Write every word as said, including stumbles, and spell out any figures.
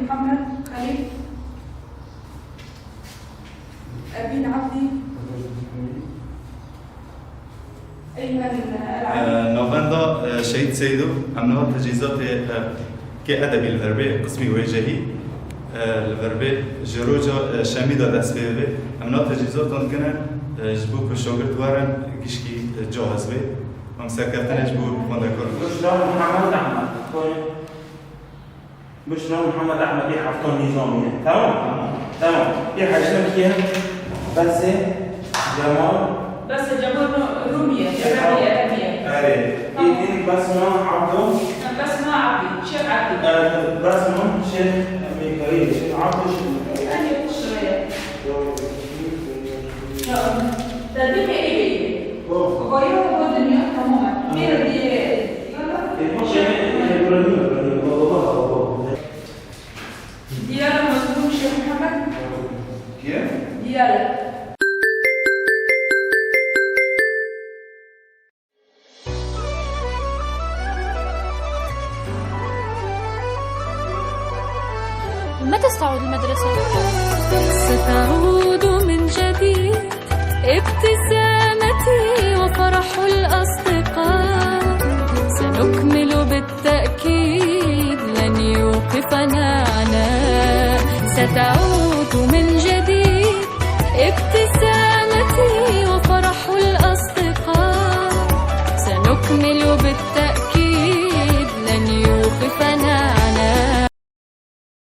محمد خليل، أبين عبدي، أيمن العلي. Navenda, e, Şehîd Seydo, em niha tecîzatê, e, kê edebî li vir bê, qismî wêjehî, e, li vir bê, ji roja, e, şemî de dest pê dibe. Em niha tecîzatan dikine, e, ji bo ku şagirt werin gişkî, e, cihaz bê. Em serkeftinê ji bo xwendekar. Bişra Muhammed Ahmed. Bişra Muhammed Ahmed, ê heftan Nîzamî ye. Tamam? Tamam. Ê heştan kî ye? Besê Cemal. Besê Cemal Rûmî ye. Eremî, Eremî ye. Erê. Tamam. Ê din Besma Abdo. Besma Abdî, Şêx Abdî. Ee, Besma Şêx Mîkaîl, Şêx Abdo Şêx Mîkaîl. Erê, piştre ye. Doğru. Te bimê ê bê. Oh. Vaya bu dünya tamam. Tamam. Bêro diye. E, bu şey, e, Ibrahim, Ibrahim, Allah, Allah, Allah. Diyar Mazlum Şêx Muhammed. Kim? Diyar. متى استعود المدرسة؟ ستعود من جديد، ابتسامتي وفرح الأصدقاء، سنكمل بالتأكيد، لن يوقفنا عناء. ستعود من